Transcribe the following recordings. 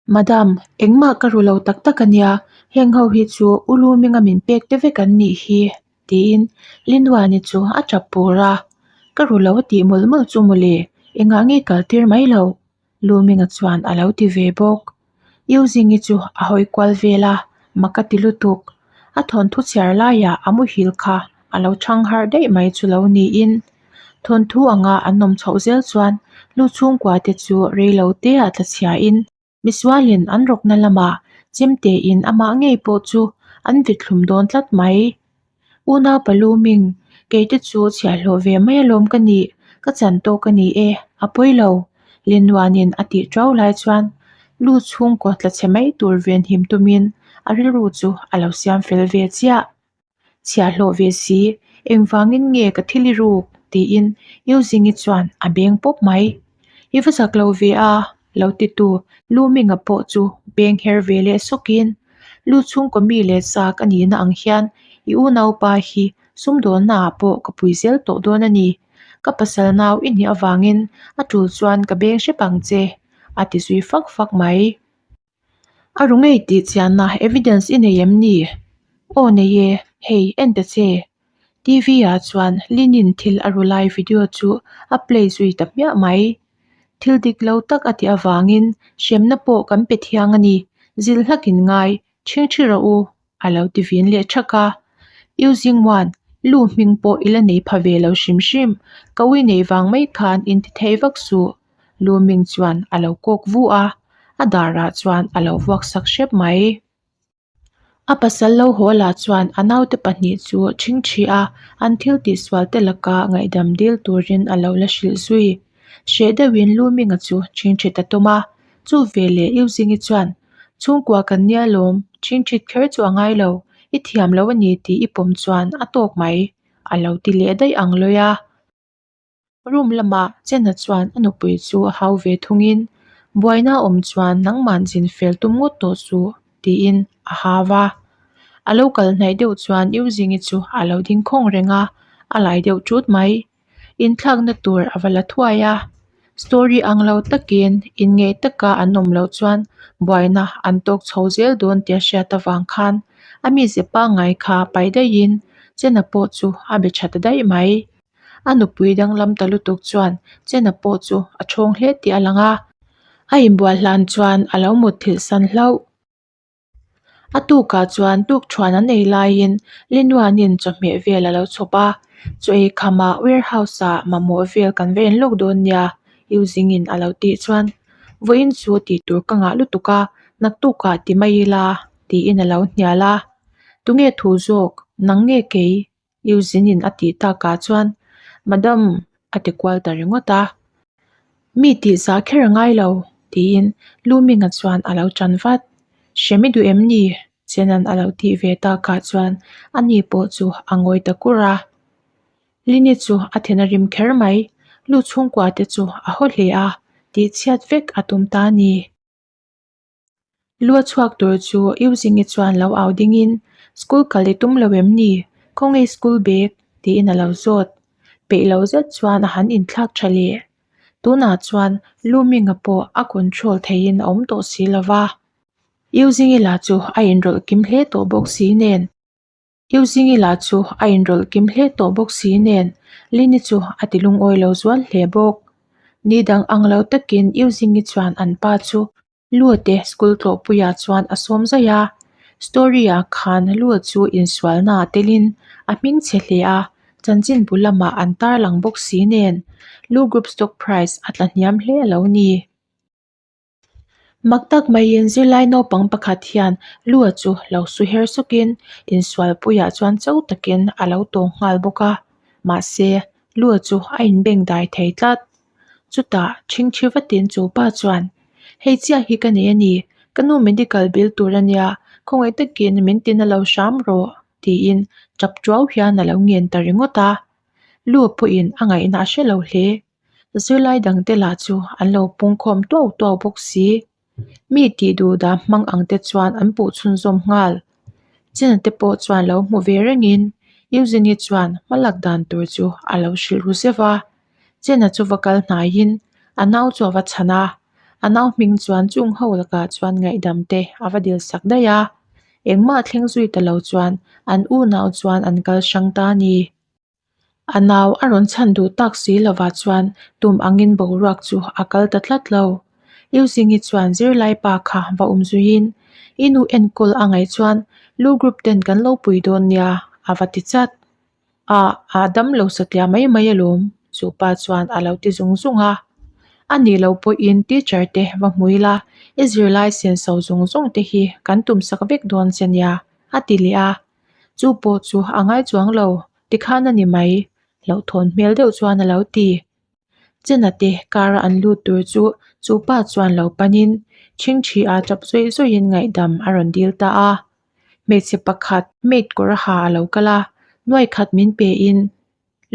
Madam, engmah ka ru lo tak tak a nia, heng ho hi chu u Luminga min pek te vek an nih hi, tiin Linwani chu a tap pur a. Ka ru lo a tih mawlh mawlh chu mawle, engah nge kal tir mai lo? Luminga chuan a lo ti ve bawk. Yuzingi chu a hawi kual vel a, mak a ti lutuk. A thawnthu chhiar laiah a muhil kha a lo chhang harh daih mai chu lo niin. Thawnthu anga an awm chhoh zel chuan lu chhungkua te chu rei lo te ah tla chhia in misualin an rawkna lamah chemte in amah ngei pawh chu an vit thlum dawn tlat mai. Unau palu ming kei te chu chhiahhlawh ve mai alawm ka nih, ka chan tawk a ni e, a pawi lo. Linnuanin a tih ṭau lai chuan lu chhungkaw tla chhe mai tur venhim tumin a rilru chu a lo siam fel ve chiah. Chhiahhlawh ve si, engvangin nge ka thil i ruk? tiin Yuzingi chuan a beng pawp mai. I va zak lo ve a, lo titu Luminga pawh chu beng her ve leh sawkin, Lu chhungkaw mi leh sa ka nihna ang hian i unaupa hi sumdawnnaah pawh ka pui zel tawh dawn a ni. Ka pasal nau i nih avangin a tul chuan ka beng hrep ang che, a ti zui fak fak mai. A ru ngei tih chianna evidence i nei em ni? Aw nei e, hei en ta che. TV ah chuan Linin thil a ru lai video chu a play zui ta hmiah mai. Thil dik lo tak a tih avangin hremna pawh kan pe thiang a ni, zil hlakin ngai, ṭhingṭhi rawh u, a lo ti vin leh ṭhak a. Using one, lu hming pawh i la nei pha ve lo hrim hrim, ka ui neih vang mai khan inti thei vak suh. Lu Ming chuan a lo kawk vu a, a darah chuan a lo vuak sak hrep mai. A pasal lo haw lah chuan a naute pahnih chu ṭhingṭhi a, an thil tihsual te laka ngaihdam dil turin a lo la hrilh zui. Hreh deuhin Lu Minga chu ṭhingṭhi ta tum a, chu veleh Yuzingi chuan, Chhungkua kan nia lawm, ṭhingṭhit kher chu a ngai lo, i thiam lo a ni tih i pawm chuan a tawk mai, a lo ti leh daih ang lawi a. Room lamah Chena chuan a nupui chu a hau ve thungin, Buaina awm chuan nangmah zin fel tum ngawt tawh suh, tiin a hau a. A lo kal hnaih deuh chuan Yuzingi chu a lo ding khawng reng a, a lai deuh ṭut mai. Inthlakna tur a va la thuai a. Story ang lo takin inngeih taka an awm loh chuan buaina an tawk chho zel dawn tih a hriat avang khan a mize pangngai kha pai daihin Chena pawh chu a be tha ta daih mai. A nupui danglam ta lutuk chuan Chena pawh chu a thawng hle tih a lang a, a inbual hlan chuan a lo mutthilh san hlauh. A tukah chuan tukthuan an ei laiin Linuanin chawhmeh vel a lo chhawp a, chaw ei khamah warehouse ah mamawh vel kan va en lawk dawn nia Yuzingin a lo tih chuan vawiin chu tih tur ka ngah lutuk a, naktukah ti mai ila tiin a lo hnial a, tunge thu zawk nang nge kei Eugene-in a tih takah chuan Madam a ti kual ta ringawt a, Mi tih zah kher a ngai lo tiin Luminga chuan a lo tan vat. Hrem i duh em ni? Chenan a lo tih ve takah chuan ani pawh chu a ngawi ta kur a. Lini chu a then a rim kher mai, lu chhungkua te chu a haw hle a, tihchhiat vek a tum ta a ni. Lu a chhuak tur chu Yuzingi chuan lo au dingin, School kal i tum lo em ni? Khawnge school bag? tiin a lo zawt. Peih lo zet chuan a han inthlak tha leh. Tunah chuan Lu Minga pawh a control theihin a awm tawh si lo va. Yuzingi lah chu a inrawlh kim hle tawh bawk si nen. Yuzingi lah chu a inrawlh kim hle tawh bawk si nen Lini chu a ti lungawi lo zual hle bawk. Ni dang ang lo takin Yuzingi chuan an pa chu Lute school tlawhpuiah chuan a sawm zaih a. Story ah khan Lu chu insualna ah telin a hming chhe hle a, chanchin bu lamah an tarlang bawk si nen Lu group stock price a tla hniam hle a lo ni. Mak tak maiin zirlai naupang pakhat hian Lua chu lo su her sawkin insualpuiah chuan cho takin a lo tawng nghal bawk a, mahse Lua chu a inbengdai thei tlat. Chutah ṭhingṭhi vatin chu pa chuan, Hei chiah hi ka nei a ni, ka nu medical bill tur a nia, khawngaih takin min tina lo hram rawh tiin ṭap ṭuau hian a lo ngen ta ringawt a. Lua pawhin a ngaihna a hre lo hle. Zirlai dangte lah chu an lo pungkhawm tuau tuau bawk si. Mi tih duh dah hmang ang te chuan an puh chhunzawm nghal. China te pawh chuan lo hmu ve rengin Eugenie chuan hmalak dan tur chu a lo hrilh ru zeuh a. China chu va kal hnaiin a nau chu a va chhan a. A nau hming chuan chung ho lakah chuan ngaihdam te a va dil sak daih a. Engmah thleng zui ta lo chuan an unau chuan an kal hrang ta a ni. A nau a rawn chhan duh tak si lovah chuan tum angin boruak chu a kal ta tlat lo. Euzingi chuan zirlai pa kha va awm zuiin, I nu enkawl a ngaih chuan lu group ten kan lo pui dawn nia a va ti chat. Ah, a dam lo satliah mai mai alawm, chu pa chuan a lo ti zung zung a. A nih loh pawhin teacher te va hmu ila, i zirlai senso zung zung te hi kan tum sak vek dawn che nia, a ti leh a. Chu pawh chu a ngai chuang lo, tikhan a ni mai, hlauhthawn hmel deuh chuan a lo ti. Chena te kara an lut tur chu chu pa chuan lo panin ṭhingṭhi ah ṭap zawih zawihin ngaihdam a rawn dil ta a. Hmeichhe pakhat maid kawr a ha a lo kal a, nuai khat min pe in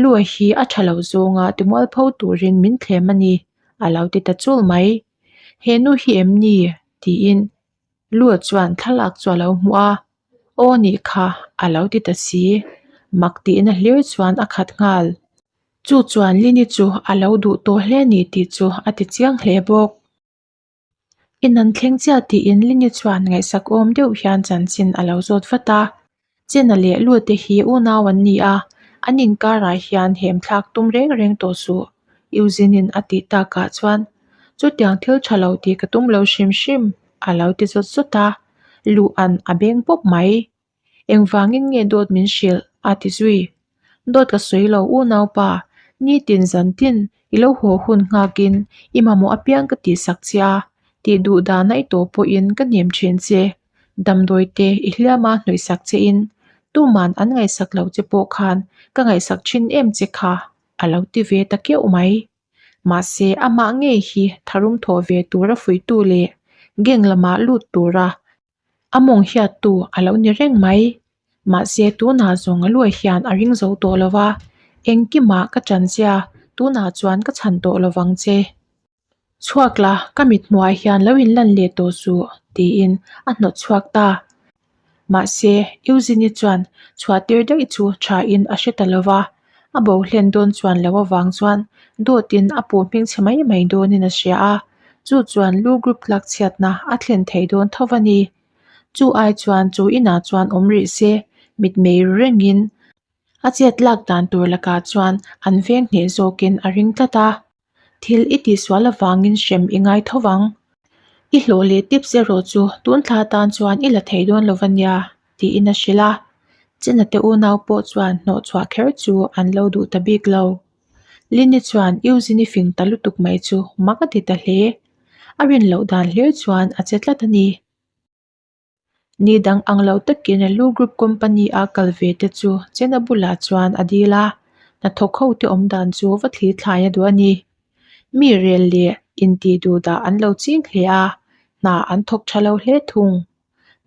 Lua hi a tha lo zawnga timualpho turin min thlem a ni a lo ti ta chul mai. He nu hi em ni? tiin Lua chuan thlalak chu a lo hmuh a, Aw nih kha a lo ti ta si. Mak tihna hlir chuan a khat nghal. Chu chuan Lini chu a lo duh tawh hle a ni tih chu a ti chiang hle bawk. In an thleng chiah tiin Lini chuan ngaihsak awm deuh hian chanchin a lo zawt vat a. Chena leh Lu te hi unau an ni a, an inkarah hian hem thlak tum reng reng tawh suh, Eugene-in a tih takah chuan chutiang thil tha lo tih ka tum lo hrim hrim a lo ti zawt zawt a, Lu an a beng pawp mai. Engvangin nge dawt min hrilh? a ti zui. Dawt ka sawi lo unaupa, nitin zantin i lo haw hun nghakin i mamawh apiang ka tihsak che a, tih duh dana i tawh pawhin ka hnem thin che. Damdawi te i hliama hnawihsak che in tuman an ngaihsak lo che pawh khan ka ngaihsak thin em che kha a lo ti ve ta keuh mai. Mahse amah ngei hi tharum thawh ve tura fuihtu leh gang lamah lut tura A mawng hiattu a lo ni reng mai. Mahse tunah zawng a luai hian a ring zo tawh lo va, engkimah ka chan che a, tunah chuan ka chhan tawh lo vang che. Chhuak la, ka mit hmuhah hian lo inlan leh tawh suh, tiin a hnawt chhuak ta. Mahse, Eugenie chuan chhuah tir daih chu thain a hre ta lo va, a bo hlen dawn chuan lo avang chuan dawtin a puh hmingchhe mai mai dawnin a hria a, chu chuan lu group tlak chhiatna a thlen thei dawn tho a ni. Chu ai chuan chu inah chuan awm rih se, mitmei rengin a chet lak dan tur lakah chuan an veng hneh zawkin a ring tlat a. Thil i tihsual avangin hrem i ngai tho vang. I hlawh leh tips erawh chu tun thla tan chuan i la thei dawn lo va nia, tiin a hrilh a. Chena te unau pawh chuan hnawh chhuah kher chu an lo duh ta bik lo. Lini chuan Eugene-i fing ta lutuk mai chu mak a ti ta hle. A rin loh dan hlir chuan a che tlat a ni. Ni dang ang lo takin Lu Group Company a kal ve te chu Chena bulah chuan a dil a, hnathawk ho te awm dan chu va thli thlai a duh a ni. Mi rel leh intih duh dah an lo ching hle a, hna an thawk tha lo hle thung.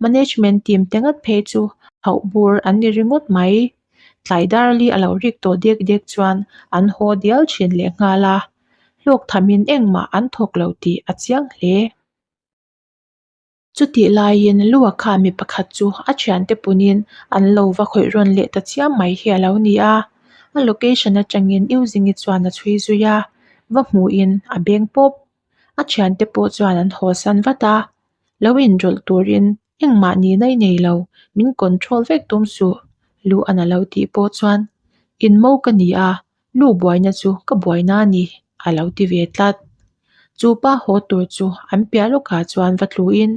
Management team te ngat phei chu hauh bur an ni ringawt mai. Tlai darli a lo rik tawh dek dek chuan an haw dial thin leh nghal a, hlawk thamin engmah an thawk lo tih a chiang hle. Chutih laiin Lua kha mi pakhat chu a thiante punin an lo va khawih rawn leh ta chiam mai hi a lo ni a. A location atangin Euzingi chuan a chhui zui a, va hmuhin a beng pawp. A thiante pawh chuan an haw san vat a, lo inrawlh turin engmah nihna i nei lo, min control vek tum suh, Luan a lo tih pawh chuan inmo ka ni a, Lu buaina chu ka buaina a ni, a lo ti ve tlat. Chu pa haw tur chu an piah lawkah chuan va tluin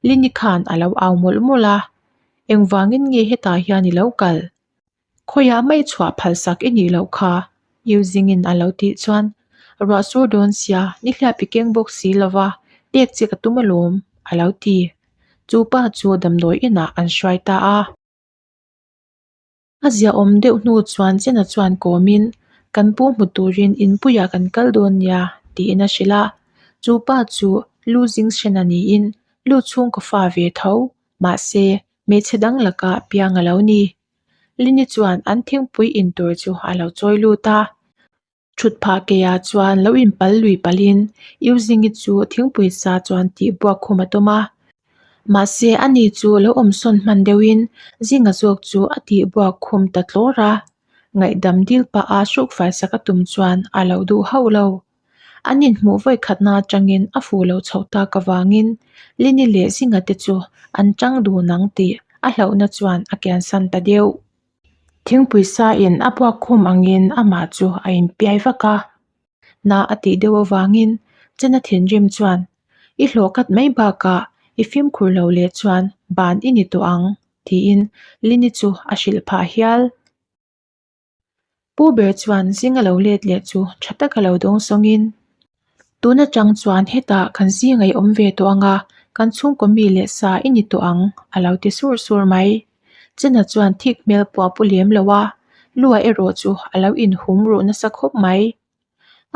Lini khan a lo au mawlh mawlh a, Engvangin nge hetah hian i lo kal? Khawiah mai chhuah phalsak i nih loh kha, Eugene-in a lo tih chuan ruah sur dawn sia nihliap i keng bawk si lova pek che ka tum alawm, a lo ti. Chu pa chu damdawi inah an hruai ta a. A ziaawm deuh hnu chuan Chena chuan kawmin, Kan pu hmu turin inpuiah kan kal dawn nia, tiin a hrilh a. Chu pa chu Lu Jingshena niin Lu chhungkaw fa ve tho, mahse hmeichhe dang lakah piang a lo ni. Lini chuan an thingpui in tur chu a lo chawi lut a. Thut phah keiah chuan lo inpal lui palhin Euzingi chu thingpui sa chuan tih buak khum a tum a. Mahse ani chu lo awmsawn hman deuhin zinga zawk chu a tih buak khum ta tlawr a. Ngaihdam dil pah a hruk fai sak a tum chuan a lo duh hauh lo. An inhmuh vawi khatna atangin a fuh loh chhoh tak avangin Lini leh Zinga te chu an tang dun ang tih a hlauhna chuan a kiansan ta deuh. Thingpui sa in a buak khum angin amah chu a inpiai vak a. Hna a tih deuh avangin Chena thinrim chuan, I hlawh kat mai bakah i fimkhur lo leh chuan ban i ni tawh ang, tiin Lini chu a hrilh phah hial. Pu ber chuan zing a lo let leh chu tha taka lo dawng sawngin, Tun atang chuan hetah kan zing a i awm ve tawh ang a, kan chhungkaw mi leh sa i ni tawh ang, a lo ti sur sur mai. Chena chuan thik hmel pawh a pu lem lo a, Lua erawh chu a lo inhum ruh nasa khawp mai.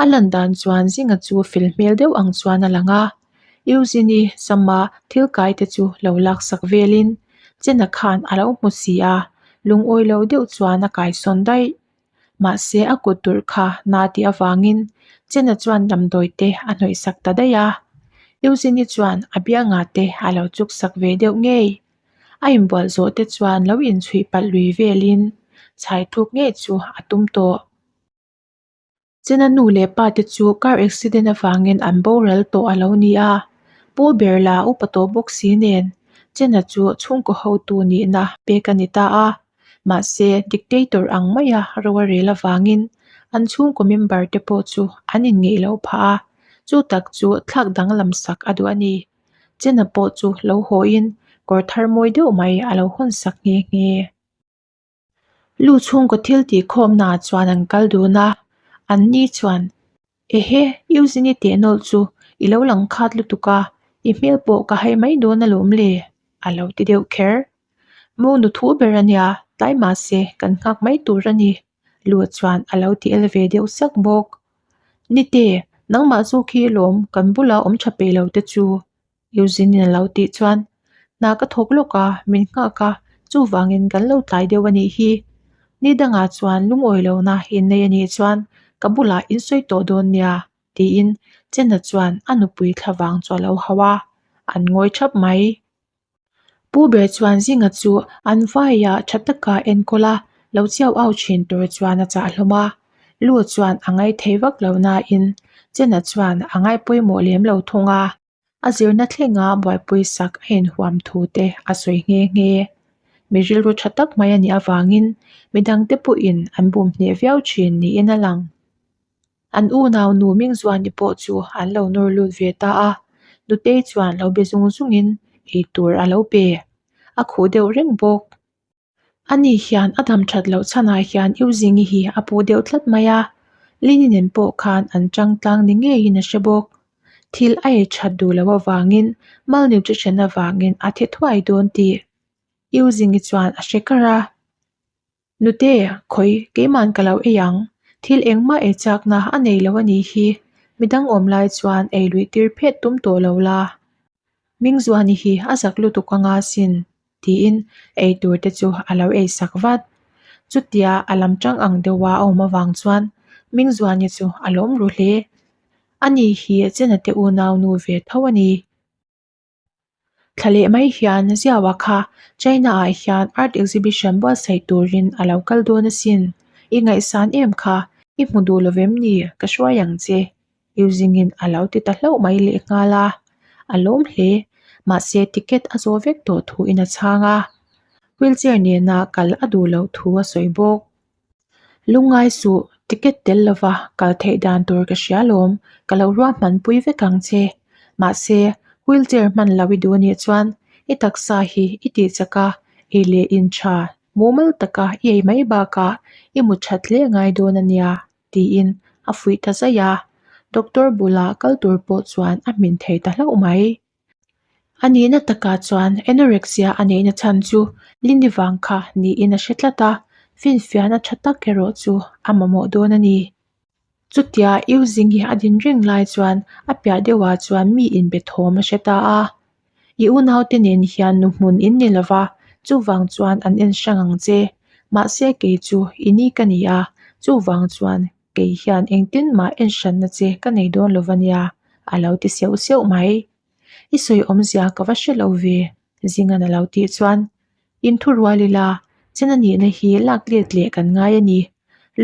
A lan dan chuan Zinga chu fel hmel deuh ang chuan a lang a, Eugenie sama thil kai te chu lo laksak velin Chena khan a lo hmu si a, lungawi lo deuh chuan a kaisawn daih. Mahse a kut durh kha na tih avangin Chena chuan damdawi te a hnawihsak ta daih a, Eugenie chuan a biangah te a lo chuksak ve deuh ngei. A inbual zawh te chuan lo inchhuih palh lui velin chhai tluk ngei chu a tum tawh. Chena nu leh pa te chu car accident avangin an boral tawh a lo ni a, Pu ber la upa tawh bawk si nen Chena chu chhungkaw hotu nihna pek a ni ta a, mahse dictator ang maia ro a rel avangin an chhungkaw member te pawh chu an inngeih loh phah a, chu tak chu thlak danglam sak a duh a ni. Chena pawh chu lo hawiin kawr thar mawi deuh mai a lo hawn sak nghe nghe. Lu chhungkaw thil tih khawmnaah chuan an kal dun a, an ni chuan, Ehe, Eugenie teh nawlh chu i lo lang khat lutuk a, i hmel pawh ka hai mai dawn alawm le, a lo ti deuh kher. Mo nu thu ber a nia, tlai mahse kan nghak mai tur a ni, Lu chuan a lo ti el ve deuh sak bawk. Nite, nangmah zawk hi lawm kan bula awm tha peih lo te chu, Eugene-in a lo tih chuan, Hna ka thawk lawk a, min nghak a, chuvangin kan lo tlai deuh a nih hi. Ni dangah chuan lungawi lohna in nei a nih chuan ka bulah in sawi tawh dawn nia, tiin Chena chuan a nupui thlavang chu a lo hauh a, an ngawi thap mai. Pu ber chuan Zinga chu an vaiah tha taka enkawl a, lo chiau au thin tur chuan a chah hlawm a. Lu chuan a ngaithei vak lo nain Chena chuan a ngaipawimawh lem lo thung a. A zirna thlenga buaipui sak a inhuam thu te a sawi nghe nghe. Mi rilru tha tak mai a nih avangin midangte pawhin an bum hneh viau thin niin a lang. An unau nu Mingzuani pawh chu an lo nawr lut ve ta a, Nutei chuan lo be zung zungin eitur a lo pe. A khuh deuh reng bawk. Ani hian a dam that loh chhanah hian Euzingi hi a puh deuh tlat mai a, Lini nen pawh khan an chang tlang ni ngeiin a hre bawk. Thil a ei that duh loh avangin malnutrition avangin a thi thuai dawn tih Euzingi chuan a hre kar a. Nute, khawi keiman ka lo ei ang, thil engmah ei chakna a nei lo a nih hi, midang awm lai chuan ei luih tir phet tum tawh lo la. Mingzuani hi a zak lutuk anga sin, tiin ei tur te chu a lo ei sak vat. Chutia a lam tang ang deuha a awm avang chuan Mingzuani chu a lawm ru hle. Ani hi Chena te unau nu ve tho a ni. Thla leh mai hian Ziaua kha China ah hian art exhibition buatsaih turin a lo kal dawn asin. I ngaihsan em kha, i hmu duh lo vem ni, ka hruai ang che. Eugene-in a lo ti ta hlauh mai lehnghal a, a lawm hle. Mahse ticket a zawh vek tawh thu in a chhang a, wheelchair nena kal a duh loh thu a sawi bawk. Lungngai suh, ticket tel lova kal theih dan tur ka hria lawm, ka lo ruahmanpui vek ang che. Mahse, wheelchair hman lo i duh anih chuan i taksa hi i tihchak a, ei leh in tha mumal taka i ei mai bakah i mu that hle ngai dawn a nia, tiin a fuih ta zaih a. Doctor bulah kal tur pawh chuan a hmin thei ta hlauh mai. A nihna takah chuan anorexia a neihna chhan chu Lindy vang kha niin a hre tlat a, finfiahna tha tak erawh chu a mamawh dawn a ni. Chutia Eugene hi a din reng lai chuan a piah deuhah chuan mi inbe thawm a hre ta a, I unaute nen hian nu hmun in ni lova, chuvang chuan an en hrang ang che. Mahse kei chu i ni ka ni a, chuvang chuan Kei hian engtin mah en hranna che ka nei dawn lo va nia, a lo ti seuh seuh mai. I sawi awmzia ka va hre lo ve, Zingan a lo tih chuan. In thu rual ila, chen a nihna hi lak let leh kan ngai a ni.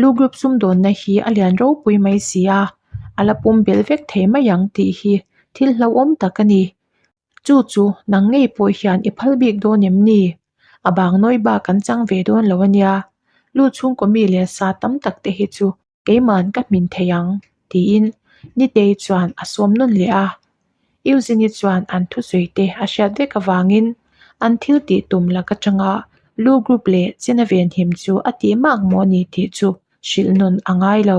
Lu group sumdawnna hi a lian ropui mai si a. a la pum belh vek thei mai ang tih hi thil hlauhawm tak a ni. Chu chu nang ngei pawh hian i phal bik dawn em ni? A bang nawi bak an chang ve dawn lo a nia. Lu chhungkaw mi leh sa tam tak te hi chu keima'n ka hmin thei ang, tiin Nitei chuan a sawm nawn leh a. Eugenie chuan an thusawi te a hriat vek avangin an thil tih tum lak atanga Lu group leh China venhim chu a tih mak maw ni tih chu hrilh nawn a ngai lo.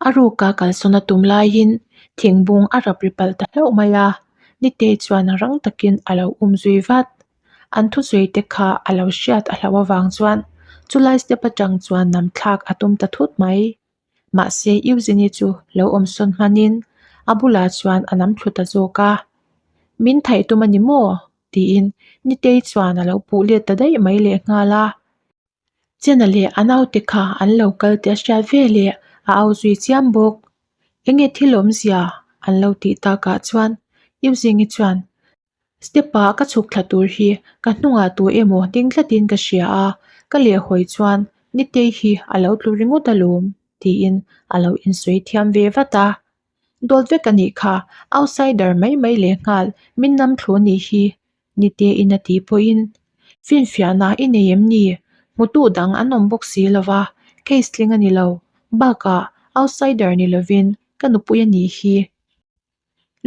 A ruka kalsawn a tum laiin thingbung a rap ri palh ta hlauh mai a, Nitei chuan rang takin a lo um zui vat. An thusawi te kha a lo hriat a hlauh avang chuan chulai step atang chuan nam thlak a tum ta thut mai. Mahse Eugenie chu lo awm sawn hmanin a bulah chuan a nam thlu ta zawk a, Min thaih tum a ni maw? tiin Nitei chuan a lo puh let ta daih mai lehnghal a. Chena leh a naute kha an lo kal tih a hriat ve leh a au zui chiam bawk. Enge thil awmzia an lo tih takah chuan Eugenie chuan Step ah ka chhuk thla tur hi ka hnungah tu emaw ding tlatin ka hria a, ka lehhawi chuan Nitei hi a lo tlu ringawt alawm tiin a lo insawi thiam ve vat a. Dawt vek a nih kha, outsider mai mai lehnghal min nam thlu nih hi Niteiin a tih pawhin finfiahna i nei em ni? Hmutu dang an awm bawk si lova, case tling a ni lo, bakah outsider ni lovin ka nupui a nih hi.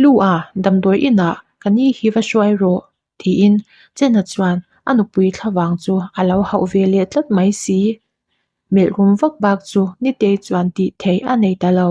Lu a, damdawi inah ka ni hi va hruai rawh, tiin Chena chuan a nupui thlavang chu a lo hauh ve leh tlat mai si. Melh rum vak bak chu Nitei chuan tih theih a nei ta lo.